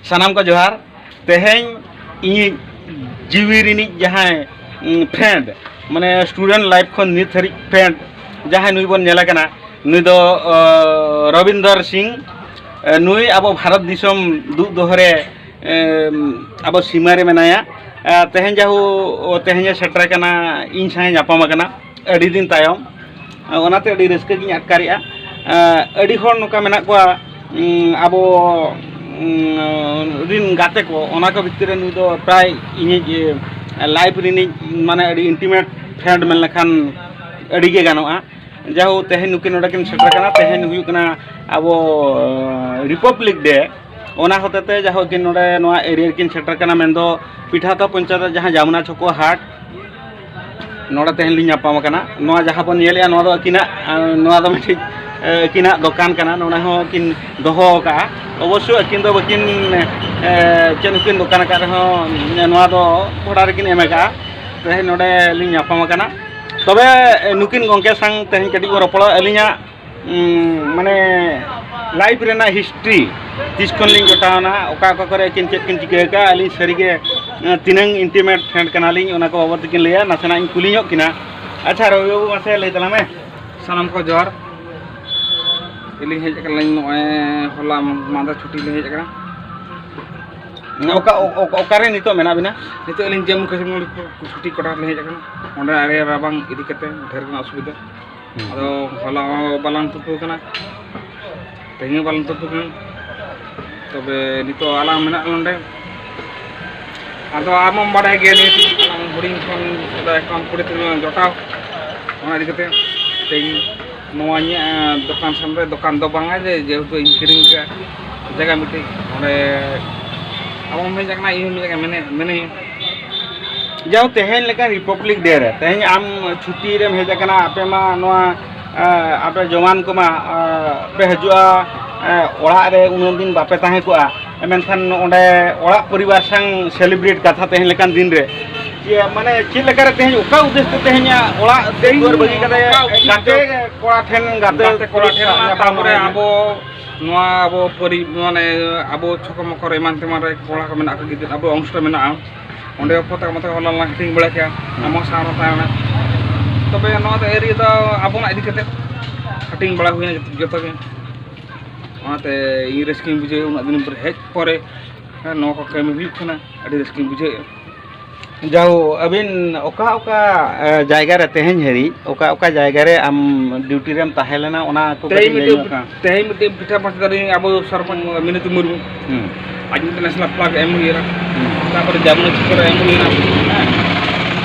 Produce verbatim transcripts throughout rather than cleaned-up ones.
ᱥᱟᱱᱟᱢ ᱠᱚ ᱡᱚᱦᱟᱨ᱾ ᱛᱮᱦᱮᱧ ᱤᱧᱤᱡ ᱡᱤᱣᱤ ᱨᱤᱱᱤᱡ ᱡᱟᱦᱟᱸᱭ, ᱩᱸ, friend, ᱢᱟᱱᱮ student life ᱠᱷᱚᱱ ᱱᱤᱛ ᱦᱟᱹᱨᱤᱡ friend, ᱡᱟᱦᱟᱸᱭ ᱱᱩᱭ ᱵᱚᱱ ᱧᱮᱞᱮ ᱠᱟᱱᱟ, ᱱᱩᱭ ᱫᱚ, ᱚ, ᱨᱚᱵᱤᱱᱫᱚᱨ ᱥᱤᱝ᱾ ᱮ, ᱱᱩᱭ ᱟᱵᱚ ᱵᱷᱟᱨᱚᱛ ᱫᱤᱥᱚᱢ ᱫᱩᱜ ᱫᱚᱦᱚ ᱨᱮ, ᱮᱢ, ᱟᱵᱚ ᱥᱤᱢᱟᱹ ᱨᱮ ᱢᱮᱱᱟᱭᱟ᱾ ᱮ, ᱛᱮᱦᱮᱧ ᱡᱟᱦᱳ, ᱛᱮᱦᱮᱧᱮ ᱥᱮᱴᱮᱨ ᱟᱠᱟᱱᱟ, ᱤᱧ ᱥᱟᱶ ᱧᱟᱯᱟᱢ ᱟᱠᱟᱱᱟ ᱟᱹᱰᱤ ᱫᱤᱱ ᱛᱟᱭᱚᱢ᱾ ᱚᱱᱟᱛᱮ ᱟᱹᱰᱤ ᱨᱟᱹᱥᱠᱟᱹ ᱜᱤᱧ ᱟᱴᱠᱟᱨᱮᱜᱼᱟ᱾ ᱮᱸ, ᱟᱹᱰᱤ ᱦᱚᱲ ᱱᱚᱝᱠᱟ ᱢᱮᱱᱟᱜ ᱠᱚᱣᱟ, ᱩᱸ, ᱟᱵᱚ, ᱩᱸ, ᱨᱤᱱ ᱜᱟᱛᱮ ᱠᱚ, ᱚᱱᱟ ᱠᱚ ᱵᱷᱤᱛᱨᱤ ᱨᱮ ᱱᱩᱭ ᱫᱚ ᱯᱨᱟᱭ ᱤᱧᱤᱡ, ᱮ, life ᱨᱤᱱᱤᱡ ᱢᱟᱱᱮ ᱟᱹᱰᱤ intimate friend ᱢᱮᱱ ᱞᱮᱠᱷᱟᱱ ᱟᱹᱰᱤ ᱜᱮ ᱜᱟᱱᱚᱜᱼᱟ᱾ ᱡᱟᱭᱦᱳᱠ, ᱛᱮᱦᱮᱧ ᱱᱩᱠᱤᱱ ᱱᱚᱰᱮ ᱠᱤᱱ ᱥᱮᱴᱮᱨ ᱠᱟᱱᱟ᱾ ᱛᱮᱦᱮᱧ ᱦᱩᱭᱩᱜ ᱠᱟᱱᱟ ᱟᱵᱚ, ᱮ, Republic Day᱾ ᱚᱱᱟ ᱦᱚᱛᱮᱛᱮ ᱡᱟᱭᱦᱳᱠ ᱠᱤᱱ ᱱᱚᱰᱮ ᱱᱚᱣᱟ area ᱨᱮᱠᱤᱱ ᱥᱮᱴᱮᱨ ᱠᱟᱱᱟ, ᱢᱮᱱᱫᱚ ᱯᱤᱴᱷᱟᱛᱟ ᱯᱚᱧᱪᱟᱭᱮᱛ ᱡᱟᱦᱟᱸ ᱡᱟᱢᱩᱱᱟ ᱪᱷᱚᱠᱚ ᱦᱟᱴ, ᱱᱚᱰᱮ ᱛᱮᱦᱮᱧ ᱞᱤᱧ ᱧᱟᱯᱟᱢ ᱟᱠᱟᱱᱟ᱾ ᱱᱚᱣᱟ ᱡᱟᱦᱟᱸ ᱵᱚᱱ ᱧᱮᱞᱮᱜᱼᱟ, ᱱᱚᱣᱟ ᱫᱚ ᱟᱹᱠᱤᱱᱟᱜ, ᱟᱸ, ᱱᱚᱣᱟ ᱫᱚ ᱢᱤᱫᱴᱤᱡ, ᱟᱸ, ᱟᱹᱠᱤᱱᱟᱜ ᱫᱚᱠᱟᱱ ᱠᱟᱱᱟ᱾ ᱱᱚᱰᱮ ᱦᱚᱸ ᱠᱤᱱ ᱫᱚᱦᱚ ᱟᱠᱟᱜᱼᱟ᱾ ᱚᱵᱚᱥᱥᱳᱭ ᱟᱹᱠᱤᱱ ᱫᱚ ᱵᱟᱹᱠᱤᱱ, ᱟᱸ, ᱪᱮᱫ ᱦᱚᱸᱠᱤᱱ ᱫᱚᱠᱟᱱ ᱟᱠᱟᱫ ᱨᱮᱦᱚᱸ, ᱱᱚᱣᱟ ᱫᱚ ᱵᱷᱟᱲᱟ ᱨᱮᱠᱤᱱ ᱮᱢ ᱟᱠᱟᱜᱼᱟ᱾ ᱛᱮᱦᱮᱧ ᱱᱚᱰᱮ ᱞᱤᱧ ᱧᱟᱯᱟᱢ ᱟᱠᱟᱱᱟ᱾ ᱛᱚᱵᱮ, ᱱᱩᱠᱤᱱ ᱜᱚᱢᱠᱮ ᱥᱟᱶ ᱛᱮᱦᱮᱧ ᱠᱟᱹᱴᱤᱡ ᱵᱚᱱ ᱨᱚᱯᱚᱲᱟ᱾ ᱟᱹᱞᱤᱧᱟᱜ ᱩᱸ, ᱢᱟᱱᱮ, life ᱨᱮᱱᱟᱜ history, ᱛᱤᱥ ᱠᱷᱚᱱ ᱞᱤᱧ ᱡᱚᱴᱟᱣ ᱮᱱᱟ, ᱚᱠᱟ ᱚᱠᱟ ᱠᱚᱨᱮ ᱟᱹᱠᱤᱱ ᱪᱮᱫ ᱠᱤᱱ ᱪᱤᱠᱟᱹ ᱟᱠᱟᱫᱼᱟ, ᱟᱹᱞᱤᱧ ᱥᱟᱹᱨᱤᱜᱮ, ᱮᱸ, ᱛᱤᱱᱟᱹᱝ intimate friend ᱠᱟᱱᱟᱞᱤᱧ, ᱚᱱᱟ ᱠᱚ ᱵᱟᱵᱚᱫ ᱛᱮᱠᱤᱱ ᱞᱟᱹᱭᱟ᱾ ᱱᱟᱥᱮᱱᱟᱜ ᱤᱧ ᱠᱩᱞᱤ ᱧᱚᱜ ᱠᱤᱱᱟ᱾ ᱟᱪᱪᱷᱟ, ᱨᱚᱵᱤ ᱵᱟᱹᱵᱩ, ᱢᱟᱥᱮ ᱞᱟᱹᱭ ᱛᱟᱞᱟᱝ ᱢᱮ᱾ ᱥᱟᱱᱟᱢ ᱠᱚ ᱡᱚᱦᱟᱨ᱾ ᱟᱹᱞᱤᱧ ᱦᱮᱡ ᱟᱠᱟᱱᱟᱞᱤᱧ ᱱᱚᱜᱼᱚᱭ ᱦᱚᱞᱟ ᱢᱟᱦᱫᱮᱨ ᱪᱷᱩᱴᱤ ᱞᱤᱧ ᱦᱮᱡ ᱟᱠᱟᱱᱟ᱾ ᱚᱠᱟ, ᱚ-, ᱚ-, ᱚᱠᱟᱨᱮ ᱱᱤᱛᱚᱜ ᱢᱮᱱᱟᱜ ᱵᱤᱱᱟ? ᱱᱤᱛᱚᱜ ᱟᱹᱞᱤᱧ ᱡᱟᱢᱢᱩ ᱠᱟᱥᱢᱤᱨ ᱪᱷᱩᱴᱤ ᱠᱚᱴᱟ ᱨᱮᱞᱤᱧ ᱦᱮᱡ ᱟᱠᱟᱱᱟ᱾ ᱚᱸᱰᱮ ᱟᱨᱮ ᱨᱟᱵᱟᱝ ᱤᱫᱤ ᱠᱟᱛᱮ ᱰᱷᱮᱨ ᱜᱮ ᱚᱥᱩᱵᱤᱫᱷᱟ᱾ ᱦᱩᱸ᱾ ᱟᱫᱚ ᱦᱚᱞᱟ ᱦᱚᱸ ᱵᱟᱞᱟᱝ ᱛᱩᱯᱩ ᱠᱟᱱᱟ, ᱛᱮᱦᱮᱧ ᱦᱚᱸ ᱵᱟᱞᱟᱝ ᱛᱩᱯᱩ ᱠᱟᱱᱟ᱾ ᱛᱚᱵᱮ ᱱᱤᱛᱚᱜ ᱟᱞᱟᱝ ᱢᱮᱱᱟᱜ ᱱᱚᱰᱮ᱾ ᱟᱫᱚ ᱟᱢ ᱦᱚᱸᱢ ᱵᱟᱰᱟᱭ ᱜᱮᱭᱟ, ᱱᱤᱭᱟᱹ ᱟᱞᱟᱝ ᱦᱩᱰᱤᱧ ᱠᱷᱚᱱ ᱫᱚ ᱮᱠᱷᱚᱱ ᱠᱩᱲᱤ ᱛᱮᱜᱮ ᱞᱟᱝ ᱡᱚᱴᱟᱣ᱾ ᱚᱱᱟ ᱤᱫᱤ ᱠᱟᱛᱮ ᱛᱮᱦᱮᱧ ᱱᱚᱣᱟ ᱤᱧᱟᱹᱜ, ᱮᱸ, ᱫᱚᱠᱟᱱ ᱥᱟᱢᱱᱮ ᱨᱮ, ᱫᱚᱠᱟᱱ ᱫᱚ ᱵᱟᱝᱟ, ᱡᱮ ᱡᱮᱦᱮᱛᱩ ᱤᱧ ᱠᱤᱨᱤᱧ ᱠᱟᱜᱼᱟ ᱡᱟᱭᱜᱟ ᱢᱤᱫᱴᱤᱡ, ᱚᱸᱰᱮ ᱟᱢ ᱦᱚᱸᱢ ᱦᱮᱡ ᱟᱠᱟᱱᱟ, ᱤᱧ ᱦᱚᱸ ᱢᱤᱫ ᱡᱟᱭᱜᱟ ᱢᱮᱱᱮ-, ᱢᱮᱱᱟᱹᱧᱟ᱾ ᱡᱟᱣ ᱛᱮᱦᱮᱧ ᱞᱮᱠᱟᱱ Republic Day ᱨᱮ, ᱛᱮᱦᱮᱧ ᱟᱢ ᱪᱷᱩᱴᱤ ᱨᱮᱢ ᱦᱮᱡ ᱟᱠᱟᱱᱟ, ᱟᱯᱮ ᱢᱟ ᱱᱚᱣᱟ, ᱮᱸ, ᱟᱯᱮ ᱡᱚᱣᱟᱱ ᱠᱚᱢᱟ, ᱮᱸ, ᱯᱮ ᱦᱤᱡᱩᱜᱼᱟ, ᱮᱸ, ᱚᱲᱟᱜ ᱨᱮ ᱩᱱᱟᱹᱜ ᱫᱤᱱ ᱵᱟᱯᱮ ᱛᱟᱦᱮᱸ ᱠᱚᱜᱼᱟ, ᱢᱮᱱᱠᱷᱟᱱ ᱚᱸᱰᱮ ᱚᱲᱟᱜ ᱯᱚᱨᱤᱵᱟᱨ ᱥᱟᱝ celebrate ᱠᱟᱛᱷᱟ ᱛᱮᱦᱮᱧ ᱞᱮᱠᱟᱱ ᱫᱤᱱ ᱨᱮ, ᱤᱭᱟᱹ, ᱢᱟᱱᱮ ᱪᱮᱫ ᱞᱮᱠᱟᱨᱮ ᱛᱮᱦᱮᱧ, ᱚᱠᱟ ᱩᱫᱽᱫᱮᱥ ᱛᱮ ᱛᱮᱦᱮᱧ ᱚᱲᱟᱜ ᱛᱮ ᱛᱮᱦᱮᱧ ᱫᱩᱣᱟᱹᱨ ᱵᱟᱹᱜᱤ ᱠᱟᱛᱮ ᱚᱠᱟ ᱩᱫᱽᱫᱮᱥ ᱜᱟᱛᱮ ᱛᱮ ᱠᱚᱲᱟ ᱴᱷᱮᱱ, ᱜᱟᱛᱮ ᱜᱟᱛᱮ ᱠᱚᱲᱟ ᱴᱷᱮᱱ ᱥᱟᱶ ᱚᱱᱟ, ᱧᱟᱯᱟᱢ ᱛᱟᱨᱯᱚᱨᱮ ᱦᱩᱭ ᱮᱱᱟ? ᱟᱵᱚ ᱱᱚᱣᱟ ᱟᱵᱚ ᱯᱚᱨᱤ-, ᱢᱟᱱᱮ ᱟᱵᱚ ᱪᱷᱚᱠᱚ ᱢᱚᱠᱚᱨ ᱮᱢᱟᱱ ᱛᱮᱢᱟᱱ ᱨᱮ ᱠᱚᱲᱟ ᱠᱚ ᱢᱮᱱᱟᱜ ᱠᱚ, ᱜᱤᱫᱽᱨᱟᱹ ᱟᱵᱚ ᱚᱱᱩᱥᱴᱷᱟᱱ ᱢᱮᱱᱟᱜᱼᱟ, ᱚᱸᱰᱮ ᱯᱚᱛᱟᱠᱟ ᱢᱚᱛᱟᱠᱟ ᱦᱚᱞᱟ ᱞᱟᱝ ᱦᱟᱹᱴᱤᱧ ᱵᱟᱲᱟ ᱠᱮᱭᱟ, ᱦᱩᱸ᱾ ᱟᱢᱟᱜ ᱥᱟᱶ ᱛᱟᱦᱮᱸ ᱠᱟᱱᱟ᱾ ᱛᱚᱵᱮ ᱱᱚᱣᱟ ᱫᱚ ᱮᱨᱤᱭᱟ ᱫᱚ ᱟᱵᱚᱱᱟᱜ ᱤᱫᱤ ᱠᱟᱛᱮ ᱦᱟᱹᱴᱤᱧ ᱵᱟᱲᱟ ᱦᱩᱭᱱᱟ ᱡᱚᱛᱚ, ᱡᱚᱛᱚ ᱜᱮ᱾ ᱚᱱᱟᱛᱮ ᱤᱧ ᱨᱟᱹᱥᱠᱟᱹᱧ ᱵᱩᱡᱷᱟᱹᱣ, ᱩᱱᱟᱹᱜ ᱫᱤᱱ ᱯᱚᱨᱮ ᱦᱮᱡ ᱯᱚᱨᱮ ᱱᱚᱣᱟ ᱠᱚ ᱠᱟᱹᱢᱤ ᱦᱩᱭᱩᱜ ᱠᱟᱱᱟ, ᱟᱹᱰᱤ ᱨᱟᱹᱥᱠᱟᱹᱧ ᱵᱩᱡᱷᱟᱹᱣᱮᱫᱼᱟ᱾ ᱡᱟᱣ, ᱟᱹᱵᱤᱱ ᱚᱠᱟ ᱚᱠᱟ, ᱮ, ᱡᱟᱭᱜᱟ ᱨᱮ ᱛᱮᱦᱮᱧ ᱦᱟᱹᱨᱤᱡ, ᱚᱠᱟ ᱚᱠᱟ ᱡᱟᱭᱜᱟ ᱨᱮ ᱟᱢ ᱰᱤᱭᱩᱴᱤ ᱨᱮᱢ ᱛᱟᱦᱮᱸ ᱞᱮᱱᱟ, ᱚᱱᱟ ᱠᱚ ᱛᱮᱦᱮᱧ ᱠᱟᱹᱴᱤᱡ ᱞᱟᱹᱭ ᱢᱤᱫᱴᱮᱡ, ᱧᱚᱜ ᱠᱷᱟᱱ? ᱛᱮᱦᱮᱧ ᱢᱤᱫᱴᱮᱡ ᱯᱤᱴᱷᱟᱹ ᱯᱟᱥᱱᱟ ᱫᱟᱨᱮ ᱟᱵᱚ ᱥᱚᱨᱯᱚᱧᱪ ᱢᱤᱱᱚᱛᱤ ᱢᱩᱨᱢᱩ, ᱦᱩᱸ᱾ ᱟᱡ ᱢᱤᱫᱴᱮᱱ ᱱᱮᱥᱱᱟᱞ ᱯᱷᱞᱟᱜ ᱮᱢ ᱦᱩᱭᱮᱱᱟ, ᱦᱩᱸ᱾ ᱛᱟᱨᱯᱚᱨᱮ ᱡᱟᱢᱩᱱᱟ ᱪᱷᱚᱠ ᱨᱮ ᱮᱢ ᱦᱩᱭᱮᱱᱟ, ᱦᱮᱸ᱾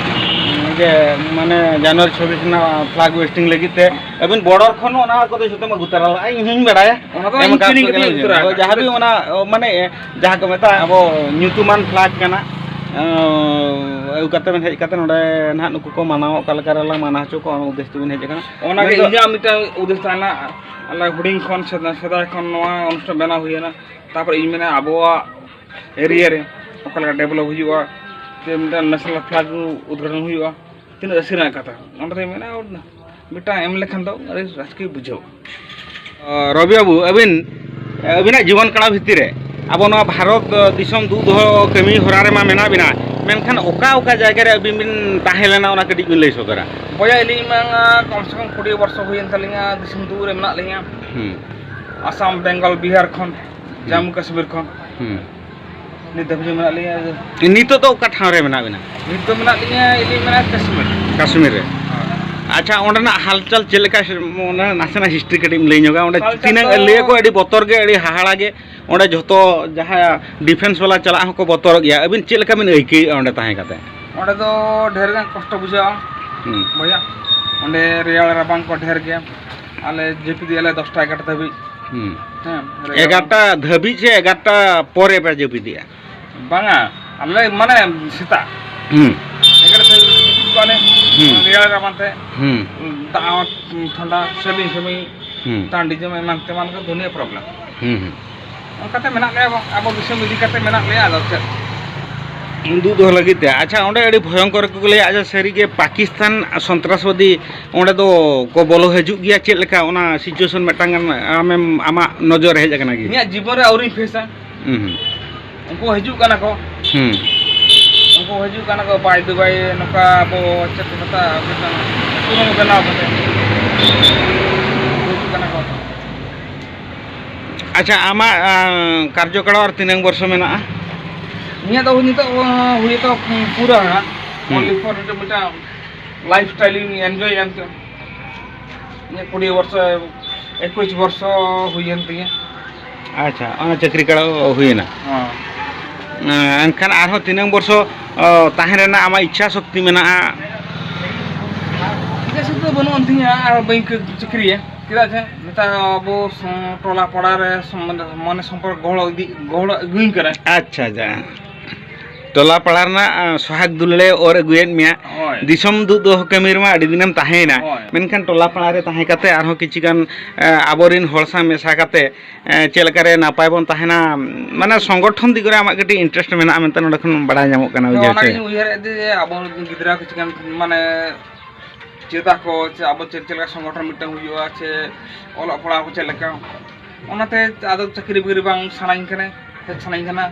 ᱡᱮ, ᱢᱟᱱᱮ, ᱡᱟᱱᱩᱣᱟᱨᱤ ᱪᱷᱚᱵᱵᱤᱥ ᱨᱮᱱᱟᱜ ᱯᱷᱞᱟᱜ ᱦᱳᱭᱮᱥᱴᱤᱝ ᱞᱟᱹᱜᱤᱫ ᱛᱮ ᱟᱹᱵᱤᱱ ᱵᱚᱰᱚᱨ ᱠᱷᱚᱱ ᱚᱱᱟ ᱠᱚᱫᱚ ᱡᱷᱚᱛᱚᱢ ᱟᱹᱜᱩ ᱛᱚᱨᱟ ᱞᱟᱜᱼᱟ, ᱤᱧ ᱦᱚᱧ ᱵᱟᱲᱟᱭᱟ᱾ ᱚᱱᱟ ᱫᱚ ᱮᱢ ᱤᱧ ᱟᱠᱟᱫ ᱴᱷᱮᱱ ᱠᱚ ᱜᱮ ᱠᱟᱱᱟ᱾ ᱟᱹᱜᱩ ᱛᱚᱨᱟ ᱦᱳᱭ, ᱟᱠᱟᱫ᱾ ᱡᱟᱦᱟᱸ ᱜᱮ ᱚᱱᱟ, ᱢᱟᱱᱮ, ᱡᱟᱦᱟᱸ ᱠᱚ ᱢᱮᱛᱟᱜᱼᱟ ᱟᱵᱚ ᱧᱩᱛᱩᱢᱟᱱ ᱯᱷᱞᱟᱜ ᱠᱟᱱᱟ, ᱟᱹᱜᱩ ᱠᱟᱛᱮ ᱵᱮᱱ ᱦᱮᱡ ᱠᱟᱛᱮ ᱱᱚᱰᱮ ᱱᱟᱦᱟᱜ ᱱᱩᱠᱩ ᱠᱚ ᱢᱟᱱᱟᱣᱟ, ᱚᱠᱟ ᱞᱮᱠᱟ ᱨᱮᱞᱟᱝ ᱢᱟᱱᱟᱣ ᱦᱚᱪᱚ ᱠᱚᱣᱟ, ᱚᱱᱟ ᱩᱫᱽᱫᱮᱥ ᱛᱮᱵᱮᱱ ᱦᱮᱡ ᱟᱠᱟᱱᱟ᱾ ᱚᱱᱟᱜᱮ ᱢᱮᱱᱫᱚ ᱤᱧᱟᱹᱜ ᱢᱤᱫᱴᱟᱝ ᱩᱫᱽᱫᱮᱥ ᱛᱟᱦᱮᱱᱟ, ᱟᱞᱮ ᱦᱩᱰᱤᱧ ᱠᱷᱚᱱ ᱥᱮᱫᱟᱭ, ᱥᱮᱫᱟᱭ ᱠᱷᱚᱱ ᱱᱚᱣᱟ ᱚᱱᱩᱥᱴᱷᱟᱱ ᱵᱮᱱᱟᱣ ᱦᱩᱭᱮᱱᱟ, ᱛᱟᱨᱯᱚᱨᱮ ᱤᱧ ᱢᱮᱱᱟ ᱟᱵᱚᱣᱟᱜ ᱮᱨᱤᱭᱟ ᱨᱮ ᱚᱠᱟ ᱞᱮᱠᱟ ᱰᱮᱵᱷᱞᱚᱯ ᱦᱩᱭᱩᱜᱼᱟ, ᱥᱮ ᱢᱤᱫᱴᱟᱝ ᱱᱮᱥᱱᱟᱞ ᱯᱷᱞᱟᱜ ᱩᱫᱽᱜᱷᱟᱴᱚᱱ ᱦᱩᱭᱩᱜᱼᱟ, ᱛᱤᱱᱟᱹᱜ ᱨᱟᱹᱥᱠᱟᱹ ᱨᱮᱱᱟᱜ ᱠᱟᱛᱷᱟ᱾ ᱚᱱᱟᱛᱮᱧ ᱢᱮᱱᱟ, ᱢᱤᱫᱴᱟᱝ ᱮᱢ ᱞᱮᱠᱷᱟᱱ ᱫᱚ ᱟᱹᱰᱤ ᱨᱟᱹᱥᱠᱟᱹ ᱵᱩᱡᱷᱟᱹᱣ᱾ ᱨᱚᱵᱤ ᱵᱟᱹᱵᱩ, ᱟᱹᱵᱤᱱ, ᱟᱹᱵᱤᱱᱟᱜ ᱡᱤᱵᱚᱱ ᱠᱟᱲᱟ ᱵᱷᱤᱛᱤᱨ ᱨᱮ ᱟᱵᱚ ᱱᱚᱣᱟ ᱵᱷᱟᱨᱚᱛ ᱫᱤᱥᱚᱢ ᱫᱩᱜ ᱫᱚᱦᱚ ᱠᱟᱹᱢᱤ ᱦᱚᱨᱟ ᱨᱮᱢᱟ ᱢᱮᱱᱟᱜ ᱵᱤᱱᱟ, ᱢᱮᱱᱠᱷᱟᱱ ᱚᱠᱟ ᱚᱠᱟ ᱡᱟᱭᱜᱟ ᱨᱮ ᱟᱹᱵᱤᱱ ᱵᱤᱱ ᱛᱟᱦᱮᱸ ᱞᱮᱱᱟ, ᱚᱱᱟ ᱠᱟᱹᱴᱤᱡ ᱵᱤᱱ ᱞᱟᱹᱭ ᱥᱚᱫᱚᱨᱟ? ᱵᱚᱭᱦᱟ, ᱟᱹᱞᱤᱧ ᱢᱟ ᱠᱚᱢ ᱥᱮ ᱠᱚᱢ ᱠᱩᱲᱤ ᱵᱚᱨᱥᱚ ᱦᱩᱭᱮᱱ ᱛᱟᱹᱞᱤᱧᱟ ᱫᱤᱥᱚᱢ ᱫᱩᱜ ᱨᱮ ᱢᱮᱱᱟᱜ ᱞᱤᱧᱟ᱾ ᱦᱩᱸ᱾ ᱟᱥᱟᱢ, ᱵᱮᱝᱜᱚᱞ, ᱵᱤᱦᱟᱨ ᱠᱷᱚᱱ, ᱦᱩᱸ᱾ ᱡᱟᱢᱢᱩ ᱠᱟᱥᱢᱤᱨ ᱠᱷᱚᱱ᱾ ᱦᱩᱸ᱾ ᱱᱤᱛ ᱫᱷᱟᱹᱵᱤᱡ ᱦᱚᱸ ᱢᱮᱱᱟᱜ ᱞᱤᱧᱟ᱾ ᱱᱤᱛᱚᱜ ᱫᱚ ᱚᱠᱟ ᱴᱷᱟᱶ ᱨᱮ ᱢᱮᱱᱟᱜ ᱵᱤᱱᱟ? ᱱᱤᱛ ᱫᱚ ᱢᱮᱱᱟᱜ ᱞᱤᱧᱟ, ᱤᱧ ᱢᱮᱱᱟᱜᱼᱟ ᱠᱟᱥᱢᱤᱨ᱾ ᱠᱟᱥᱢᱤᱨ ᱨᱮ᱾ ᱦᱳᱭ᱾ ᱟᱪᱪᱷᱟ, ᱚᱸᱰᱮᱱᱟᱜ ᱦᱟᱞᱪᱟᱞ ᱪᱮᱫ ᱞᱮᱠᱟ? ᱚᱱᱟ ᱱᱟᱥᱮᱱᱟᱜ ᱦᱤᱥᱴᱨᱤ ᱠᱟᱹᱴᱤᱡ ᱮᱢ ᱞᱟᱹᱭ ᱧᱚᱜᱟ᱾ ᱚᱸᱰᱮ ᱦᱟᱞᱪᱟᱞ ᱛᱤᱱᱟᱹᱝ ᱫᱚ ᱞᱟᱹᱭᱟᱠᱚ ᱟᱹᱰᱤ ᱵᱚᱛᱚᱨ ᱜᱮ, ᱟᱹᱰᱤ ᱦᱟᱦᱟᱲᱟ ᱜᱮ᱾ ᱚᱸᱰᱮ ᱡᱷᱚᱛᱚ ᱡᱟᱦᱟᱸ ᱰᱤᱯᱷᱮᱱᱥ ᱵᱟᱞᱟ ᱪᱟᱞᱟᱜ ᱦᱚᱸᱠᱚ ᱵᱚᱛᱚᱨᱚᱜ ᱜᱮᱭᱟ᱾ ᱟᱹᱵᱤᱱ ᱪᱮᱫ ᱞᱮᱠᱟ ᱵᱤᱱ ᱟᱹᱭᱠᱟᱹᱣᱮᱫᱼᱟ ᱚᱸᱰᱮ ᱛᱟᱦᱮᱸ ᱠᱟᱛᱮ? ᱚᱸᱰᱮ ᱫᱚ ᱰᱷᱮᱨ ᱜᱟᱱ ᱠᱚᱥᱴᱚ ᱵᱩᱡᱷᱟᱹᱜᱼᱟ᱾ ᱦᱩᱸ᱾ ᱵᱚᱭᱦᱟ, ᱚᱸᱰᱮ ᱨᱮᱭᱟᱲ ᱨᱟᱵᱟᱝ ᱠᱚ ᱰᱷᱮᱨ ᱜᱮᱭᱟ᱾ ᱟᱞᱮ ᱡᱟᱹᱯᱤᱫ ᱮᱫᱼᱟ ᱞᱮ ᱫᱚᱥᱴᱟ ᱮᱜᱟᱨᱚᱴᱟ ᱫᱷᱟᱹᱵᱤᱡ᱾ ᱦᱩᱸ᱾ ᱦᱮᱸ, ᱨᱮᱭᱟᱲ ᱮᱜᱟᱨᱚᱴᱟ ᱫᱷᱟᱹᱵᱤᱡ ᱥᱮ ᱮᱜᱟᱨᱚᱴᱟ ᱯᱚᱨᱮ ᱯᱮ ᱡᱟᱹᱯᱤᱫᱮᱜᱼᱟ? ᱵᱟᱝᱟ, ᱟᱞᱮ ᱢᱟᱱᱮ ᱥᱮᱛᱟᱜ ᱦᱩᱸ᱾ ᱮᱜᱟᱨᱚᱴᱟ ᱫᱷᱟᱹᱵᱤᱡ ᱡᱟᱹᱯᱤᱫ ᱠᱚᱜᱼᱟ ᱞᱮ᱾ ᱦᱩᱸ᱾ ᱨᱮᱭᱟᱲ ᱨᱟᱵᱟᱝ ᱛᱮ᱾ ᱦᱩᱸ᱾ ᱫᱟᱜ ᱦᱚᱸ ᱴᱷᱟᱱᱰᱟ, ᱥᱮᱵᱤᱧ ᱥᱮᱵᱤᱧ, ᱦᱩᱸ᱾ ᱴᱟᱺᱰᱤ ᱡᱚᱢ ᱮᱢᱟᱱ ᱛᱮᱢᱟᱱ ᱠᱚ ᱫᱩᱱᱤᱭᱟᱹ ᱯᱨᱚᱵᱞᱮᱢ᱾ ᱦᱩᱸ, ᱦᱩᱸ᱾ ᱚᱱᱠᱟᱛᱮ ᱢᱮᱱᱟᱜ ᱞᱮᱭᱟ, ᱟᱵᱚ ᱫᱤᱥᱚᱢ ᱤᱫᱤ ᱠᱟᱛᱮ ᱢᱮᱱᱟᱜ ᱞᱮᱭᱟ, ᱟᱫᱚ ᱪᱮᱫ? ᱫᱩᱜ ᱫᱚᱦᱚ ᱞᱟᱹᱜᱤᱫ ᱛᱮ᱾ ᱟᱪᱪᱷᱟ, ᱚᱸᱰᱮ ᱟᱹᱰᱤ ᱵᱷᱚᱭᱚᱝᱠᱚᱨ ᱠᱚ ᱞᱟᱹᱭᱟ, ᱟᱪᱪᱷᱟ, ᱥᱟᱹᱨᱤᱜᱮ ᱯᱟᱠᱤᱥᱛᱟᱱ ᱥᱚᱱᱛᱨᱟᱥᱵᱟᱫᱤ ᱚᱸᱰᱮ ᱫᱚ ᱠᱚ ᱵᱚᱞᱚ ᱦᱤᱡᱩᱜ ᱜᱮᱭᱟ? ᱪᱮᱫ ᱞᱮᱠᱟ ᱚᱱᱟ situation ᱢᱤᱫᱴᱟᱝ ᱜᱟᱱ ᱟᱢᱮᱢ, ᱟᱢᱟᱜ ᱱᱚᱡᱚᱨ ᱨᱮ ᱦᱮᱡ ᱟᱠᱟᱱᱟ ᱠᱤ? ᱤᱧᱟᱹᱜ ᱡᱤᱵᱚᱱ ᱨᱮ ᱟᱹᱣᱨᱤᱧ ᱯᱷᱮᱥᱟ᱾ ᱦᱩᱸ, ᱦᱩᱸ᱾ ᱩᱱᱠᱩ ᱦᱤᱡᱩᱜ ᱠᱟᱱᱟ ᱠᱚ᱾ ᱦᱩᱸ᱾ ᱩᱱᱠᱩ ᱦᱤᱡᱩᱜ ᱠᱟᱱᱟ ᱠᱚ by the by, ᱱᱚᱝᱠᱟ ᱟᱵᱚ ᱪᱮᱫ ᱠᱚ ᱢᱮᱛᱟᱜᱼᱟ, ᱢᱤᱫᱴᱟᱝ ᱥᱩᱨᱚᱝ ᱵᱮᱱᱟᱣ ᱠᱟᱛᱮ ᱦᱤᱡᱩᱜ ᱠᱟᱱᱟ ᱠᱚ᱾ ᱟᱪᱪᱷᱟ, ᱟᱢᱟᱜ, ᱟᱸ, ᱠᱟᱨᱡᱚᱠᱟᱞ ᱟᱨ ᱛᱤᱱᱟᱹᱝ ᱵᱚᱨᱥᱚ ᱢᱮᱱᱟᱜᱼᱟ? ᱤᱧᱟᱹᱜ ᱫᱚ ᱱᱤᱛᱚᱜ, ᱟᱸ, ᱦᱩᱭᱩᱜ ᱛᱚ ᱯᱩᱨᱟᱹ ᱦᱟᱸᱜ᱾ ᱦᱩᱸ᱾ Only for ᱢᱤᱫᱴᱟᱝ, ᱢᱤᱫᱴᱟᱝ lifestyle ᱤᱧ enjoy ᱮᱱᱛᱮ᱾ ᱤᱧᱟᱹᱜ ᱠᱩᱲᱤ ᱵᱚᱨᱥᱚ, ᱮᱠᱩᱥ ᱵᱚᱨᱥᱚ ᱦᱩᱭᱮᱱ ᱛᱤᱧᱟᱹ᱾ ᱟᱪᱪᱷᱟ, ᱚᱱᱟ ᱪᱟᱹᱠᱨᱤ ᱠᱟᱲ ᱦᱩᱭᱮᱱᱟ᱾ ᱦᱚᱸ᱾ ᱮᱸ, ᱮᱱᱠᱷᱟᱱ ᱟᱨᱦᱚᱸ ᱛᱤᱱᱟᱹᱝ ᱵᱚᱨᱥᱚ, ᱚ, ᱛᱟᱦᱮᱸ ᱨᱮᱱᱟᱜ ᱟᱢᱟᱜ ᱤᱪᱪᱷᱟ ᱥᱚᱠᱛᱤ ᱢᱮᱱᱟᱜᱼᱟ? ᱤᱪᱪᱷᱟ ᱥᱚᱠᱛᱤ ᱫᱚ ᱵᱟᱹᱱᱩᱜ ᱟᱱ ᱛᱤᱧᱟᱹ, ᱟᱨ ᱵᱟᱹᱧ ᱠᱟᱹ-, ᱪᱟᱹᱠᱨᱤᱭᱟ᱾ ᱪᱮᱫᱟᱜ ᱥᱮ ᱱᱮᱛᱟᱨ ᱟᱵᱚ ᱥᱚ-, ᱴᱚᱞᱟ ᱯᱟᱲᱟ ᱨᱮ ᱥᱚᱢ-, ᱢᱟᱱᱮ ᱥᱚᱢᱯᱚᱨᱠ ᱜᱚᱦᱚᱲ ᱤᱫᱤ, ᱜᱚᱦᱚᱲ ᱟᱹᱜᱩᱧ ᱠᱟᱱᱟ᱾ ᱟᱪᱪᱷᱟ, ᱟᱪᱪᱷᱟ᱾ ᱴᱚᱞᱟ ᱯᱟᱲᱟ ᱨᱮᱱᱟᱜ, ᱟᱸ, ᱥᱚᱦᱟᱜᱽ ᱫᱩᱞᱟᱹᱲᱮ ᱚᱨ ᱟᱹᱜᱩᱭᱮᱫ ᱢᱮᱭᱟ᱾ ᱦᱳᱭ᱾ ᱫᱤᱥᱚᱢ ᱫᱩᱜ ᱫᱚᱦᱚ ᱠᱟᱹᱢᱤ ᱨᱮᱢᱟ ᱟᱹᱰᱤ ᱫᱤᱱᱮᱢ ᱛᱟᱦᱮᱸᱭᱮᱱᱟ᱾ ᱦᱳᱭ᱾ ᱢᱮᱱᱠᱷᱟᱱ ᱴᱚᱞᱟ ᱯᱟᱲᱟ ᱨᱮ ᱛᱟᱦᱮᱸ ᱠᱟᱛᱮ ᱟᱨᱦᱚᱸ ᱠᱤᱪᱷᱩ ᱜᱟᱱ, ᱟᱸ, ᱟᱵᱚᱨᱮᱱ ᱦᱚᱲ ᱥᱟᱶ ᱢᱮᱥᱟ ᱠᱟᱛᱮ, ᱟᱸ, ᱪᱮᱫ ᱞᱮᱠᱟᱨᱮ ᱱᱟᱯᱟᱭ ᱵᱚᱱ ᱛᱟᱦᱮᱱᱟ, ᱢᱟᱱᱮ ᱥᱚᱝᱜᱚᱴᱷᱚᱱ ᱫᱤᱠ ᱨᱮ ᱟᱢᱟᱜ ᱠᱟᱹᱴᱤᱡ interest ᱢᱮᱱᱟᱜᱼᱟ ᱢᱮᱱᱛᱮ ᱱᱚᱰᱮ ᱠᱷᱚᱱ ᱵᱟᱲᱟᱭ ᱧᱟᱢᱚᱜ ᱠᱟᱱᱟ, ᱦᱚᱸ, ᱵᱩᱡᱷᱟᱹᱣ ᱚᱱᱟ ᱪᱮ? ᱜᱤᱧ ᱩᱭᱦᱟᱹᱨᱮᱫ ᱡᱮ ᱟᱵᱚ ᱜᱤᱫᱽᱨᱟᱹ ᱠᱤᱪᱷᱩ ᱜᱟᱱ ᱢᱟᱱᱮ ᱪᱮᱫᱟ ᱠᱚ, ᱪᱮ ᱟᱵᱚ ᱪᱮᱫ, ᱪᱮᱫ ᱞᱮᱠᱟ ᱥᱚᱝᱜᱚᱴᱷᱚᱱ ᱢᱤᱫᱴᱟᱝ ᱦᱩᱭᱩᱜᱼᱟ, ᱪᱮ ᱚᱞᱚᱜ ᱯᱟᱲᱦᱟᱣ ᱠᱚ ᱪᱮᱫ ᱞᱮᱠᱟ, ᱚᱱᱟᱛᱮ ᱟᱫᱚ ᱪᱟᱹᱠᱨᱤ ᱵᱟᱹᱠᱨᱤ ᱵᱟᱝ ᱥᱟᱱᱟᱧ ᱠᱟᱱᱟ, ᱦᱮᱡ ᱥᱟᱱᱟᱧ ᱠᱟᱱᱟ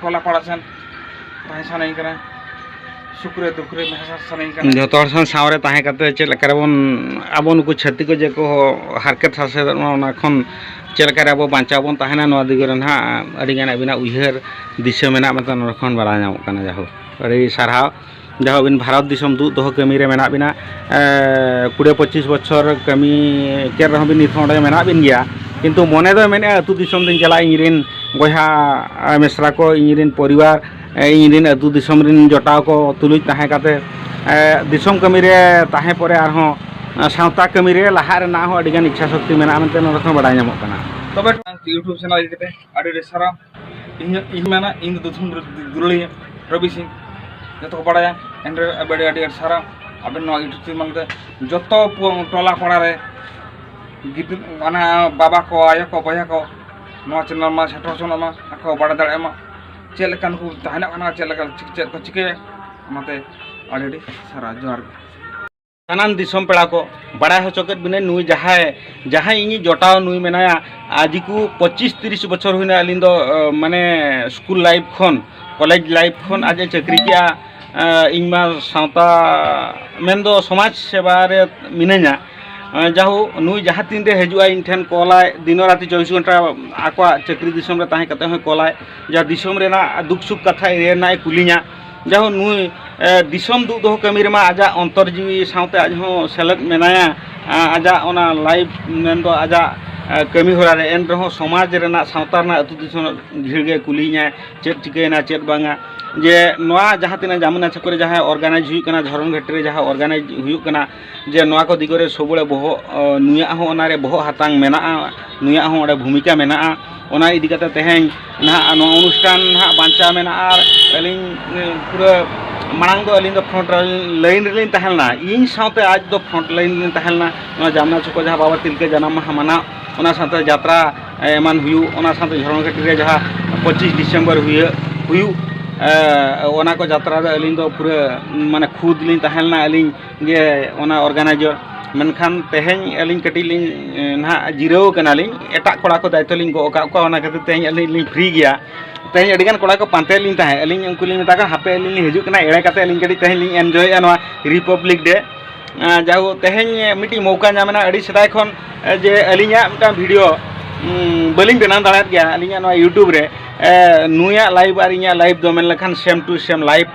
ᱴᱚᱞᱟ ᱯᱟᱲᱟ ᱥᱮᱱ, ᱛᱟᱦᱮᱸ ᱥᱟᱱᱟᱧ ᱠᱟᱱᱟ, ᱥᱩᱠ ᱨᱮ ᱫᱩᱠ ᱨᱮ ᱢᱮᱥᱟ ᱥᱟᱱᱟᱧ ᱠᱟᱱᱟ᱾ ᱡᱚᱛᱚ ᱦᱚᱲ ᱥᱟᱶ, ᱥᱟᱶ ᱨᱮ ᱛᱟᱦᱮᱸ ᱠᱟᱛᱮ ᱪᱮᱫ ᱞᱮᱠᱟ ᱨᱮᱵᱚᱱ, ᱟᱵᱚ ᱱᱩᱠᱩ ᱪᱷᱟᱹᱛᱤᱠ ᱠᱚ ᱡᱮ ᱠᱚ ᱦᱟᱨᱠᱮᱛ ᱥᱟᱥᱮᱛᱚᱜ ᱠᱟᱱᱟ, ᱚᱱᱟ ᱠᱷᱚᱱ ᱪᱮᱫ ᱞᱮᱠᱟ ᱨᱮ ᱟᱵᱚ ᱵᱟᱧᱪᱟᱣ ᱵᱚᱱ ᱛᱟᱦᱮᱱᱟ, ᱱᱚᱣᱟ ᱫᱤᱜ ᱨᱮ ᱱᱟᱦᱟᱜ ᱟᱹᱰᱤ ᱜᱟᱱ ᱟᱹᱵᱤᱱᱟᱜ ᱩᱭᱦᱟᱹᱨ ᱫᱤᱥᱟᱹ ᱢᱮᱱᱟᱜ ᱢᱮᱱᱛᱮ ᱱᱚᱰᱮ ᱠᱷᱚᱱ ᱵᱟᱲᱟᱭ ᱧᱟᱢᱚᱜ ᱠᱟᱱᱟ᱾ ᱡᱟᱭᱦᱳᱠ, ᱟᱹᱰᱤ ᱥᱟᱨᱦᱟᱣ᱾ ᱡᱟᱭᱦᱳᱠ, ᱟᱹᱵᱤᱱ ᱵᱷᱟᱨᱚᱛ ᱫᱤᱥᱚᱢ ᱫᱩᱜ ᱫᱚᱦᱚ ᱠᱟᱹᱢᱤ ᱨᱮ ᱢᱮᱱᱟᱜ ᱵᱤᱱᱟ᱾ ᱮ, ᱠᱩᱲᱤ ᱯᱚᱸᱪᱤᱥ ᱵᱚᱪᱷᱚᱨ ᱠᱟᱹᱢᱤ ᱠᱮᱫ ᱨᱮᱦᱚᱸ ᱵᱤᱱ, ᱱᱤᱛ ᱦᱚᱸ ᱚᱸᱰᱮ ᱢᱮᱱᱟᱜ ᱵᱤᱱ ᱜᱮᱭᱟ, ᱠᱤᱱᱛᱩ ᱢᱚᱱᱮ ᱫᱚᱭ ᱢᱮᱱᱮᱫᱼᱟ ᱟᱹᱛᱩ ᱫᱤᱥᱚᱢ ᱫᱚᱧ ᱪᱟᱞᱟᱜᱼᱟ, ᱤᱧ ᱨᱮᱱ ᱵᱚᱭᱦᱟ, ᱮ, ᱢᱤᱥᱨᱟ ᱠᱚ, ᱤᱧ ᱨᱮᱱ ᱯᱚᱨᱤᱵᱟᱨ, ᱮ, ᱤᱧ ᱨᱮᱱ ᱟᱹᱛᱩ ᱫᱤᱥᱚᱢ ᱨᱮᱱ ᱡᱚᱴᱟᱣ ᱠᱚ ᱛᱩᱞᱩᱡ ᱛᱟᱦᱮᱸ ᱠᱟᱛᱮ, ᱮ, ᱫᱤᱥᱚᱢ ᱠᱟᱹᱢᱤ ᱨᱮ ᱛᱟᱦᱮᱸ ᱯᱚᱨᱮ ᱟᱨᱦᱚᱸ, ᱮ, ᱥᱟᱶᱛᱟ ᱠᱟᱹᱢᱤ ᱨᱮ ᱞᱟᱦᱟᱜ ᱨᱮᱱᱟᱜ ᱦᱚᱸ ᱟᱹᱰᱤ ᱜᱟᱱ ᱤᱪᱪᱷᱟ ᱥᱚᱠᱛᱤ ᱢᱮᱱᱟᱜᱼᱟ ᱢᱮᱱᱛᱮ ᱱᱚᱰᱮ ᱠᱷᱚᱱ ᱵᱟᱲᱟᱭ ᱧᱟᱢᱚᱜ ᱠᱟᱱᱟ᱾ ᱛᱚᱵᱮ YouTube channel ᱤᱫᱤ ᱠᱟᱛᱮ ᱟᱹᱰᱤ ᱟᱹᱰᱤ ᱥᱟᱨᱦᱟᱣ᱾ ᱤᱧ, ᱤᱧ ᱢᱮᱱᱟ, ᱤᱧ ᱫᱚ ᱫᱩᱫᱷᱩᱢ ᱫᱩᱞᱟᱹᱲᱤᱭᱟᱹ ᱨᱚᱵᱤ ᱥᱤᱝ, ᱡᱚᱛᱚ ᱠᱚ ᱵᱟᱲᱟᱭᱟ᱾ ᱮᱱᱨᱮ ᱟᱹᱰᱤ, ᱟᱹᱰᱤ, ᱟᱹᱰᱤ ᱥᱟᱨᱦᱟᱣ ᱟᱵᱮᱱ ᱱᱚᱣᱟ YouTube channel ᱛᱮ᱾ ᱡᱚᱛᱚ ᱯᱚ-, ᱴᱚᱞᱟ ᱯᱟᱲᱟ ᱨᱮ ᱜᱤᱫᱽᱨᱟᱹ, ᱚᱱᱟ ᱵᱟᱵᱟ ᱠᱚ, ᱟᱭᱳ ᱠᱚ, ᱵᱚᱭᱦᱟ ᱠᱚ, ᱱᱚᱣᱟ channel ᱢᱟ ᱥᱮᱴᱮᱨ ᱦᱚᱪᱚᱱᱚᱜ ᱢᱟ, ᱟᱠᱚ ᱵᱟᱲᱟᱭ ᱫᱟᱲᱮᱭᱟᱜ ᱢᱟ᱾ ᱪᱮᱫ ᱞᱮᱠᱟ ᱱᱩᱠᱩ ᱛᱟᱦᱮᱱᱚᱜ ᱠᱟᱱᱟ, ᱪᱮᱫ ᱞᱮᱠᱟ ᱪᱮᱫ ᱠᱚ ᱪᱤᱠᱟᱹᱭᱟ, ᱚᱱᱟᱛᱮ ᱟᱹᱰᱤ ᱟᱹᱰᱤ ᱥᱟᱨᱦᱟᱣ, ᱡᱚᱦᱟᱨ ᱜᱮ᱾ ᱥᱟᱱᱟᱢ ᱫᱤᱥᱚᱢ ᱯᱮᱲᱟ ᱠᱚ, ᱵᱟᱲᱟᱭ ᱦᱚᱪᱚ ᱠᱮᱫ ᱵᱤᱱᱟᱹᱧ, ᱱᱩᱭ ᱡᱟᱦᱟᱸᱭ, ᱡᱟᱦᱟᱸᱭ ᱤᱧᱤᱡ ᱡᱚᱴᱟᱣ ᱱᱩᱭ ᱢᱮᱱᱟᱭᱟ, ᱟᱡᱤᱠᱩ ᱯᱚᱸᱪᱤᱥ ᱛᱤᱨᱤᱥ ᱵᱚᱪᱷᱚᱨ ᱦᱩᱭᱱᱟ, ᱟᱹᱞᱤᱧ ᱫᱚ, ᱟᱸ, ᱢᱟᱱᱮ ᱥᱠᱩᱞ ᱞᱟᱭᱤᱯᱷ ᱠᱷᱚᱱ, ᱠᱚᱞᱮᱡᱽ ᱞᱟᱭᱤᱯᱷ ᱠᱷᱚᱱ ᱟᱡ ᱮ ᱪᱟᱹᱠᱨᱤ ᱠᱮᱜᱼᱟ᱾ ᱟᱸ, ᱤᱧ ᱢᱟ ᱥᱟᱶᱛᱟ ᱢᱮᱱᱫᱚ ᱥᱚᱢᱟᱡᱽ ᱥᱮᱵᱟ ᱨᱮ ᱢᱤᱱᱟᱹᱧᱟ᱾ ᱟᱸ, ᱡᱟᱦᱳ, ᱱᱩᱭ ᱡᱟᱦᱟᱸ ᱛᱤᱱ ᱨᱮ ᱦᱤᱡᱩᱜᱼᱟᱭ ᱤᱧ ᱴᱷᱮᱱ ᱠᱚᱞᱟᱭ, ᱫᱤᱱᱚ ᱨᱟᱛᱤ ᱪᱚᱵᱵᱤᱥ ᱜᱷᱚᱱᱴᱟ ᱟᱠᱚᱣᱟᱜ ᱪᱟᱹᱠᱨᱤ ᱫᱤᱥᱚᱢ ᱨᱮ ᱛᱟᱦᱮᱸ ᱠᱟᱛᱮ ᱦᱚᱸᱭ ᱠᱚᱞᱟᱭ᱾ ᱡᱟ ᱫᱤᱥᱚᱢ ᱨᱮᱱᱟᱜ ᱫᱩᱠ ᱥᱩᱠ ᱠᱟᱛᱷᱟ ᱨᱮᱱᱟᱜ ᱮ ᱠᱩᱞᱤᱧᱟ᱾ ᱡᱟᱦᱳ, ᱱᱩᱭ, ᱮ, ᱫᱤᱥᱚᱢ ᱫᱩᱜ ᱫᱚᱦᱚ ᱠᱟᱹᱢᱤ ᱨᱮᱢᱟ ᱟᱡᱟᱜ ᱚᱱᱛᱚᱨ ᱡᱤᱣᱤ ᱥᱟᱶᱛᱮ ᱟᱡ ᱦᱚᱸ ᱥᱮᱞᱮᱫ ᱢᱮᱱᱟᱭᱟ᱾ ᱟ-, ᱟᱡᱟᱜ ᱚᱱᱟ ᱞᱟᱭᱤᱯᱷ ᱢᱮᱱᱫᱚ ᱟᱡᱟᱜ, ᱮ, ᱠᱟᱹᱢᱤ ᱦᱚᱨᱟ ᱨᱮ, ᱮᱱ ᱨᱮᱦᱚᱸ ᱥᱚᱢᱟᱡᱽ ᱨᱮᱱᱟᱜ, ᱥᱟᱶᱛᱟ ᱨᱮᱱᱟᱜ, ᱟᱹᱛᱩ ᱫᱤᱥᱚᱢ ᱨᱮᱱᱟᱜ ᱰᱷᱮᱨ ᱜᱮ ᱠᱩᱞᱤᱭᱤᱧᱟᱭ, ᱪᱮᱫ ᱪᱤᱠᱟᱹᱭᱮᱱᱟ, ᱪᱮᱫ ᱵᱟᱝᱟ᱾ ᱡᱮ ᱱᱚᱣᱟ ᱡᱟᱦᱟᱸ ᱛᱤᱱᱟᱹᱜ ᱡᱟᱢᱩᱱᱟ ᱪᱷᱚᱠ ᱨᱮ ᱡᱟᱦᱟᱸ ᱚᱨᱜᱟᱱᱟᱭᱤᱡᱽ ᱦᱩᱭᱩᱜ ᱠᱟᱱᱟ, ᱡᱷᱚᱨᱚᱱ ᱜᱷᱟᱹᱴᱤ ᱨᱮ ᱡᱟᱦᱟᱸ ᱚᱨᱜᱟᱱᱟᱭᱤᱡᱽ ᱦᱩᱭᱩᱜ ᱠᱟᱱᱟ, ᱡᱮ ᱱᱚᱣᱟ ᱠᱚ ᱫᱤᱠ ᱨᱮ ᱥᱚᱵᱚᱲᱮ ᱵᱚᱦᱚᱜ, ᱚ, ᱱᱩᱭᱟᱜ ᱦᱚᱸ ᱚᱱᱟ ᱨᱮ ᱵᱚᱦᱚᱜ ᱦᱟᱛᱟᱝ ᱢᱮᱱᱟᱜᱼᱟ, ᱱᱩᱭᱟᱜ ᱦᱚᱸ ᱚᱸᱰᱮ ᱵᱷᱩᱢᱤᱠᱟ ᱢᱮᱱᱟᱜᱼᱟ᱾ ᱚᱱᱟ ᱤᱫᱤ ᱠᱟᱛᱮ ᱛᱮᱦᱮᱧ ᱱᱟᱦᱟᱜ ᱱᱚᱣᱟ ᱚᱱᱩᱥᱴᱷᱟᱱ ᱱᱟᱦᱟᱜ ᱵᱟᱧᱪᱟᱣ ᱢᱮᱱᱟᱜᱼᱟ᱾ ᱟᱨ ᱟᱹᱞᱤᱧ, ᱮ, ᱯᱩᱨᱟᱹ ᱢᱟᱲᱟᱝ ᱫᱚ ᱟᱹᱞᱤᱧ ᱫᱚ ᱯᱷᱨᱚᱱᱴ ᱞᱟᱭᱤᱱ ᱨᱮᱞᱤᱧ ᱛᱟᱦᱮᱸ ᱞᱮᱱᱟ, ᱤᱧ ᱥᱟᱶᱛᱮ ᱟᱡ ᱫᱚ ᱯᱷᱨᱚᱱᱴ ᱞᱟᱭᱤᱱ ᱨᱮᱞᱤᱧ ᱛᱟᱦᱮᱸ ᱞᱮᱱᱟ᱾ ᱱᱚᱣᱟ ᱡᱟᱢᱱᱟ ᱪᱷᱚᱠ ᱡᱟᱦᱟᱸ ᱵᱟᱵᱟ ᱛᱤᱞᱠᱟᱹ ᱡᱟᱱᱟᱢ ᱢᱟᱦᱟ ᱢᱟᱱᱟᱣ, ᱚᱱᱟ ᱥᱟᱶᱛᱮ ᱡᱟᱛᱨᱟ, ᱮ, ᱮᱢᱟᱱ ᱦᱩᱭᱩᱜ, ᱚᱱᱟ ᱥᱟᱶᱛᱮ ᱡᱷᱚᱨᱚᱱ ᱜᱷᱟᱹᱴᱤ ᱨᱮ ᱡᱟᱦᱟᱸ ᱯᱚᱸᱪᱤᱥ ᱰᱤᱥᱮᱢᱵᱚᱨ ᱦᱩᱭᱩᱜ, ᱦᱩᱭᱩᱜ, ᱮ, ᱚᱱᱟ ᱠᱚ ᱡᱟᱛᱨᱟ ᱨᱮ ᱟᱹᱞᱤᱧ ᱫᱚ ᱯᱩᱨᱟᱹ ᱢᱟᱱᱮ ᱠᱷᱩᱫᱽ ᱞᱤᱧ ᱛᱟᱦᱮᱸ ᱞᱮᱱᱟ, ᱟᱹᱞᱤᱧ ᱜᱮ ᱚᱱᱟ ᱚᱨᱜᱟᱱᱟᱭᱡᱚᱨ᱾ ᱢᱮᱱᱠᱷᱟᱱ ᱛᱮᱦᱮᱧ ᱟᱹᱞᱤᱧ ᱠᱟᱹᱴᱤᱡ ᱞᱤᱧ, ᱮ, ᱱᱟᱦᱟᱜ ᱡᱤᱨᱟᱹᱣ ᱠᱟᱱᱟᱞᱤᱧ, ᱮᱴᱟᱜ ᱠᱚᱲᱟ ᱠᱚ ᱫᱟᱭᱤᱛᱛᱚ ᱞᱤᱧ ᱜᱚᱜ ᱟᱠᱟᱫ ᱠᱚᱣᱟ, ᱚᱱᱟ ᱠᱷᱟᱹᱛᱤᱨ ᱛᱮᱦᱮᱧ ᱟᱹᱞᱤᱧ ᱞᱤᱧ ᱯᱷᱨᱤ ᱜᱮᱭᱟ᱾ ᱛᱮᱦᱮᱧ ᱟᱹᱰᱤᱜᱟᱱ ᱠᱚᱲᱟ ᱠᱚ ᱯᱟᱱᱛᱮᱭᱮᱫ ᱞᱤᱧ ᱛᱟᱦᱮᱸᱫ, ᱟᱹᱞᱤᱧ ᱩᱱᱠᱩ ᱞᱤᱧ ᱢᱮᱛᱟ ᱠᱚᱣᱟ, "ᱦᱟᱯᱮ ᱟᱹᱞᱤᱧ ᱞᱤᱧ ᱦᱤᱡᱩᱜ ᱠᱟᱱᱟ", ᱮᱲᱮ ᱠᱟᱛᱮ ᱟᱹᱞᱤᱧ ᱠᱟᱹᱴᱤᱡ ᱛᱮᱦᱮᱧ ᱞᱤᱧ ᱮᱱᱡᱚᱭᱮᱫᱼᱟ ᱱᱚᱣᱟ ᱨᱤᱯᱟᱵᱽᱞᱤᱠ ᱰᱮ᱾ ᱮᱸ, ᱡᱟᱭᱦᱳᱠ, ᱛᱮᱦᱮᱧ ᱢᱤᱫᱴᱤᱡ ᱢᱚᱣᱠᱟ ᱧᱟᱢ ᱮᱱᱟ ᱟᱹᱰᱤ ᱥᱮᱫᱟᱭ ᱠᱷᱚᱱ, ᱮᱸ, ᱡᱮ ᱟᱹᱞᱤᱧᱟᱜ ᱢᱤᱫᱴᱟᱝ ᱵᱷᱤᱰᱤᱭᱳ, ᱩᱸ, ᱵᱟᱹᱞᱤᱧ ᱵᱮᱱᱟᱣ ᱫᱟᱲᱮᱭᱟᱫ ᱜᱮᱭᱟ ᱟᱹᱞᱤᱧᱟᱜ ᱱᱚᱣᱟ YouTube ᱨᱮ᱾ ᱮᱸ, ᱱᱩᱭᱟᱜ ᱞᱟᱭᱤᱵᱷ ᱟᱨ ᱤᱧᱟᱹᱜ ᱞᱟᱭᱤᱵᱷ ᱫᱚ ᱢᱮᱱ ᱞᱮᱠᱷᱟᱱ ᱥᱮᱢ ᱴᱩ ᱥᱮᱢ ᱞᱟᱭᱤᱵᱷ᱾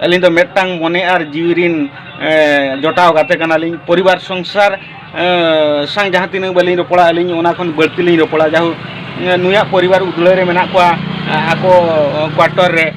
ᱟᱹᱞᱤᱧ ᱫᱚ ᱢᱤᱫᱴᱟᱝ ᱢᱚᱱᱮ ᱟᱨ ᱡᱤᱣᱤ ᱨᱤᱱ, ᱮᱸ, ᱡᱚᱴᱟᱣ ᱜᱟᱛᱮ ᱠᱟᱱᱟᱞᱤᱧ᱾ ᱯᱚᱨᱤᱵᱟᱨ ᱥᱚᱝᱥᱟᱨ, ᱮᱸ, ᱥᱟᱝ ᱡᱟᱦᱟᱸ ᱛᱤᱱᱟᱹᱜ ᱵᱟᱹᱞᱤᱧ ᱨᱚᱯᱚᱲᱟ, ᱟᱹᱞᱤᱧ ᱚᱱᱟ ᱠᱷᱚᱱ ᱵᱟᱹᱲᱛᱤ ᱞᱤᱧ ᱨᱚᱯᱚᱲᱟ᱾ ᱡᱟᱭᱦᱳᱠ, ᱮᱸ, ᱱᱩᱭᱟᱜ ᱯᱚᱨᱤᱵᱟᱨ ᱩᱫᱽᱲᱟᱹ ᱨᱮ ᱢᱮᱱᱟᱜ ᱠᱚᱣᱟ, ᱮᱸ, ᱟᱠᱚ ᱠᱣᱟᱴᱚᱨ ᱨᱮ,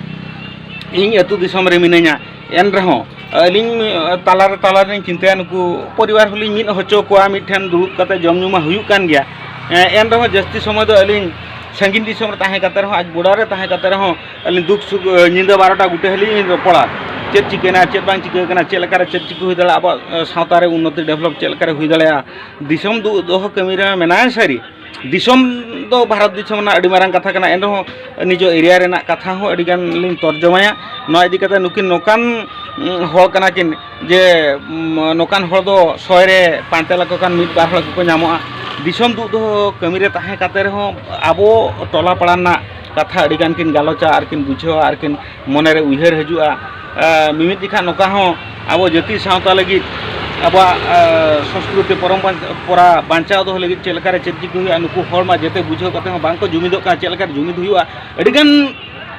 ᱤᱧ ᱟᱹᱛᱩ ᱫᱤᱥᱚᱢ ᱨᱮ ᱢᱤᱱᱟᱹᱧᱟ᱾ ᱮᱱ ᱨᱮᱦᱚᱸ ᱟᱹᱞᱤᱧ, ᱮ, ᱛᱟᱞᱟᱨᱮ, ᱛᱟᱞᱟᱨᱮᱞᱤᱧ ᱪᱤᱱᱛᱟᱹᱭᱟ, ᱱᱩᱠᱩ ᱯᱚᱨᱤᱵᱟᱨ ᱦᱚᱸᱞᱤᱧ ᱢᱤᱫ ᱦᱚᱪᱚ ᱠᱚᱣᱟ, ᱢᱤᱫ ᱴᱷᱮᱱ ᱫᱩᱲᱩᱵ ᱠᱟᱛᱮ ᱡᱚᱢ ᱧᱩ ᱢᱟ ᱦᱩᱭᱩᱜ ᱠᱟᱱ ᱜᱮᱭᱟ᱾ ᱮ, ᱮᱱ ᱨᱮᱦᱚᱸ ᱡᱟᱹᱥᱛᱤ ᱥᱚᱢᱚᱭ ᱫᱚ ᱟᱹᱞᱤᱧ ᱥᱟᱺᱜᱤᱧ ᱫᱤᱥᱚᱢ ᱨᱮ ᱛᱟᱦᱮᱸ ᱠᱟᱛᱮ ᱨᱮᱦᱚᱸ, ᱟᱡ ᱵᱚᱰᱟᱨ ᱨᱮ ᱛᱟᱦᱮᱸ ᱠᱟᱛᱮ ᱨᱮᱦᱚᱸ, ᱟᱹᱞᱤᱧ ᱫᱩᱠ ᱥᱩᱠ, ᱮ, ᱧᱤᱫᱟᱹ ᱵᱟᱨᱚᱴᱟ ᱜᱩᱴᱟᱹ ᱦᱟᱹᱞᱤᱧ ᱞᱤᱧ ᱨᱚᱯᱚᱲᱟ᱾ ᱪᱮᱫ ᱪᱤᱠᱟᱹᱭᱮᱱᱟ, ᱪᱮᱫ ᱵᱟᱝ ᱪᱤᱠᱟᱹ ᱠᱟᱱᱟ, ᱪᱮᱫ ᱞᱮᱠᱟᱨᱮ ᱪᱮᱫ ᱪᱤᱠᱟᱹ ᱦᱩᱭ ᱫᱟᱲᱮᱭᱟᱜᱼᱟ, ᱟᱵᱚᱣᱟᱜ, ᱮ, ᱥᱟᱶᱛᱟ ᱨᱮ ᱩᱱᱱᱚᱛᱤ, ᱰᱮᱵᱷᱞᱚᱯ ᱪᱮᱫ ᱞᱮᱠᱟᱨᱮ ᱦᱩᱭ ᱫᱟᱲᱮᱭᱟᱜᱼᱟ᱾ ᱫᱤᱥᱚᱢ ᱫᱩ-, ᱫᱚᱦᱚ ᱠᱟᱹᱢᱤ ᱨᱮ ᱢᱮᱱᱟᱭᱟ ᱥᱟᱹᱨᱤ, ᱫᱤᱥᱚᱢ ᱫᱚ ᱵᱷᱟᱨᱚᱛ ᱫᱤᱥᱚᱢ ᱨᱮᱱᱟᱜ ᱟᱹᱰᱤ ᱢᱟᱨᱟᱝ ᱠᱟᱛᱷᱟ ᱠᱟᱱᱟ, ᱮᱱᱨᱮᱦᱚᱸ ᱱᱤᱡᱚ ᱮᱨᱤᱭᱟ ᱨᱮᱱᱟᱜ ᱠᱟᱛᱷᱟ ᱦᱚᱸ ᱟᱹᱰᱤ ᱜᱟᱱ ᱞᱤᱧ ᱛᱚᱨᱡᱚᱢᱟᱭᱟ᱾ ᱱᱚᱣᱟ ᱤᱫᱤ ᱠᱟᱛᱮ ᱱᱩᱠᱤᱱ ᱱᱚᱝᱠᱟᱱ, ᱩᱸ, ᱦᱚᱲ ᱠᱟᱱᱟ ᱠᱤᱱ ᱡᱮ, ᱩᱸ, ᱱᱚᱝᱠᱟᱱ ᱦᱚᱲ ᱫᱚ ᱥᱚᱭ ᱨᱮ ᱯᱟᱱᱛᱮ ᱞᱮᱠᱚ ᱠᱷᱟᱱ ᱢᱤᱫ ᱵᱟᱨ ᱦᱚᱲ ᱜᱮᱠᱚ ᱧᱟᱢᱚᱜᱼᱟ᱾ ᱫᱤᱥᱚᱢ ᱫᱩᱜ ᱫᱚᱦᱚ ᱠᱟᱹᱢᱤ ᱨᱮ ᱛᱟᱦᱮᱸ ᱠᱟᱛᱮ ᱨᱮᱦᱚᱸ ᱟᱵᱚ ᱴᱚᱞᱟ ᱯᱟᱲᱟ ᱨᱮᱱᱟᱜ ᱠᱟᱛᱷᱟ ᱟᱹᱰᱤ ᱜᱟᱱ ᱠᱤᱱ ᱜᱟᱞᱚᱪᱟ ᱟᱨ ᱠᱤᱱ ᱵᱩᱡᱷᱟᱹᱣᱟ ᱟᱨ ᱠᱤᱱ ᱢᱚᱱᱮ ᱨᱮ ᱩᱭᱦᱟᱹᱨ ᱦᱤᱡᱩᱜᱼᱟ᱾ ᱮ, ᱢᱤᱢᱤᱫ ᱡᱚᱠᱷᱟ ᱱᱚᱝᱠᱟ ᱦᱚᱸ ᱟᱵᱚ ᱡᱟᱹᱛᱤ ᱥᱟᱶᱛᱟ ᱞᱟᱹᱜᱤᱫ, ᱟᱵᱚᱣᱟᱜ, ᱮ, ᱥᱚᱸᱥᱠᱨᱤᱛᱤ ᱯᱚᱨᱚᱢᱯᱚᱨᱟ ᱵᱟᱧᱪᱟᱣ ᱫᱚᱦᱚ ᱞᱟᱹᱜᱤᱫ ᱪᱮᱫ ᱞᱮᱠᱟᱨᱮ ᱪᱮᱫ ᱪᱤᱠᱟᱹ ᱦᱩᱭᱩᱜᱼᱟ, ᱱᱩᱠᱩ ᱦᱚᱲ ᱢᱟ ᱡᱟᱛᱮ ᱵᱩᱡᱷᱟᱹᱣ ᱠᱟᱛᱮ ᱦᱚᱸ ᱵᱟᱝ ᱠᱚ ᱡᱩᱢᱤᱫᱚᱜ ᱠᱟᱱᱟ, ᱪᱮᱫ ᱞᱮᱠᱟᱨᱮ ᱡᱩᱢᱤᱫ ᱦᱩᱭᱩᱜᱼᱟ, ᱟᱹᱰᱤ ᱜᱟᱱ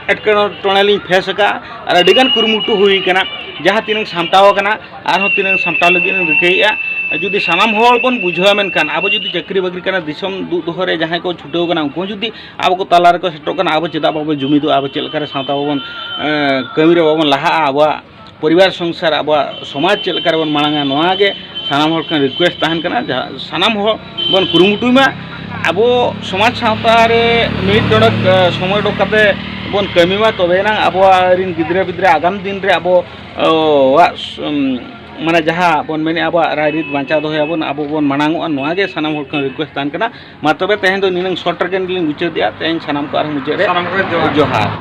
ᱮᱴᱠᱮᱴᱚᱬᱮ ᱞᱤᱧ ᱯᱷᱮᱥ ᱟᱠᱟᱫᱼᱟ ᱟᱨ ᱟᱹᱰᱤ ᱜᱟᱱ ᱠᱩᱨᱩᱢᱩᱴᱩ ᱦᱩᱭ ᱟᱠᱟᱱᱟ᱾ ᱡᱟᱦᱟᱸ ᱛᱤᱱᱟᱹᱝ ᱥᱟᱢᱴᱟᱣ ᱟᱠᱟᱱᱟ, ᱟᱨᱦᱚᱸ ᱛᱤᱱᱟᱹᱝ ᱥᱟᱢᱴᱟᱣ ᱞᱟᱹᱜᱤᱫ ᱞᱤᱧ ᱨᱤᱠᱟᱹᱭᱮᱫᱼᱟ᱾ ᱡᱩᱫᱤ ᱥᱟᱱᱟᱢ ᱦᱚᱲ ᱵᱚᱱ ᱵᱩᱡᱷᱟᱹᱣᱟ, ᱢᱮᱱᱠᱷᱟᱱ ᱟᱵᱚ ᱡᱩᱫᱤ ᱪᱟᱹᱠᱨᱤ ᱵᱟᱹᱠᱨᱤ ᱠᱟᱱᱟ, ᱫᱤᱥᱚᱢ ᱫᱩᱜ ᱫᱚᱦᱚ ᱨᱮ ᱡᱟᱦᱟᱸᱭ ᱠᱚ ᱪᱷᱩᱴᱟᱹᱣ ᱠᱟᱱᱟ, ᱩᱱᱠᱩ ᱦᱚᱸ ᱡᱩᱫᱤ ᱟᱵᱚ ᱠᱚ ᱛᱟᱞᱟ ᱨᱮᱠᱚ ᱥᱮᱴᱮᱨᱚᱜ ᱠᱟᱱᱟ, ᱟᱵᱚ ᱪᱮᱫᱟᱜ ᱵᱟᱵᱚᱱ ᱡᱩᱢᱤᱫᱚᱜᱼᱟ? ᱟᱵᱚ ᱪᱮᱫ ᱞᱮᱠᱟᱨᱮ ᱥᱟᱶᱛᱟ ᱵᱟᱵᱚᱱ, ᱮᱸ, ᱠᱟᱹᱢᱤ ᱨᱮ ᱵᱟᱵᱚᱱ ᱞᱟᱦᱟᱜᱼᱟ? ᱟᱵᱚᱣᱟᱜ ᱯᱚᱨᱤᱵᱟᱨ ᱥᱚᱝᱥᱟᱨ, ᱟᱵᱚᱣᱟᱜ ᱥᱚᱢᱟᱡᱽ ᱪᱮᱫ ᱞᱮᱠᱟ ᱨᱮᱵᱚᱱ ᱢᱟᱲᱟᱝᱟ, ᱱᱚᱣᱟ ᱜᱮ ᱥᱟᱱᱟᱢ ᱦᱚᱲ ᱴᱷᱮᱱ ᱨᱤᱠᱩᱭᱮᱥᱴ ᱛᱟᱦᱮᱱ ᱠᱟᱱᱟ᱾ ᱡᱟᱦᱟᱸ ᱥᱟᱱᱟᱢ ᱦᱚᱲ ᱵᱚᱱ ᱠᱩᱨᱩᱢᱩᱴᱩᱭ ᱢᱟ, ᱟᱵᱚ ᱥᱚᱢᱟᱡᱽ ᱥᱟᱶᱛᱟ ᱨᱮ ᱢᱤᱫ ᱰᱚᱸᱰᱮᱠ, ᱮ, ᱥᱚᱢᱚᱭ ᱚᱰᱚᱠ ᱠᱟᱛᱮ ᱵᱚᱱ ᱠᱟᱹᱢᱤ ᱢᱟ, ᱛᱚᱵᱮ ᱮᱱᱟᱝ ᱟᱵᱚᱣᱟᱜ ᱨᱤᱱ ᱜᱤᱫᱽᱨᱟᱹ ᱯᱤᱫᱽᱨᱟᱹ ᱟᱜᱟᱢ ᱫᱤᱱ ᱨᱮ ᱟᱵᱚ, ᱚ, ᱣᱟᱜ ᱥ-, ᱩᱢ, ᱢᱟᱱᱮ ᱡᱟᱦᱟᱸ ᱵᱚᱱ ᱢᱮᱱᱮᱫᱼᱟ ᱟᱵᱚᱣᱟᱜ ᱨᱟᱭᱨᱤᱛ ᱵᱟᱧᱪᱟᱣ ᱫᱚᱦᱚᱭᱟᱵᱚᱱ, ᱟᱵᱚ ᱵᱚᱱ ᱢᱟᱲᱟᱝ ᱚᱜᱼᱟ, ᱱᱚᱣᱟ ᱜᱮ ᱥᱟᱱᱟᱢ ᱦᱚᱲ ᱴᱷᱮᱱ ᱨᱤᱠᱩᱭᱮᱥᱴ ᱛᱟᱦᱮᱱ ᱠᱟᱱᱟ᱾ ᱢᱟ ᱛᱚᱵᱮ ᱛᱮᱦᱮᱧ ᱫᱚ ᱱᱤᱱᱟᱹᱝ ᱥᱚᱨᱴ ᱨᱮᱜᱮ ᱞᱤᱧ ᱢᱩᱪᱟᱹᱫᱮᱜᱼᱟ᱾ ᱛᱮᱦᱮᱧ ᱥᱟᱱᱟᱢ ᱠᱚ ᱟᱨᱦᱚᱸ ᱢᱩᱪᱟᱹᱫ ᱨᱮ ᱥᱟᱱᱟᱢ ᱠᱚᱜᱮ ᱡᱚᱦᱟᱨ᱾ ᱡᱚᱦᱟᱨ᱾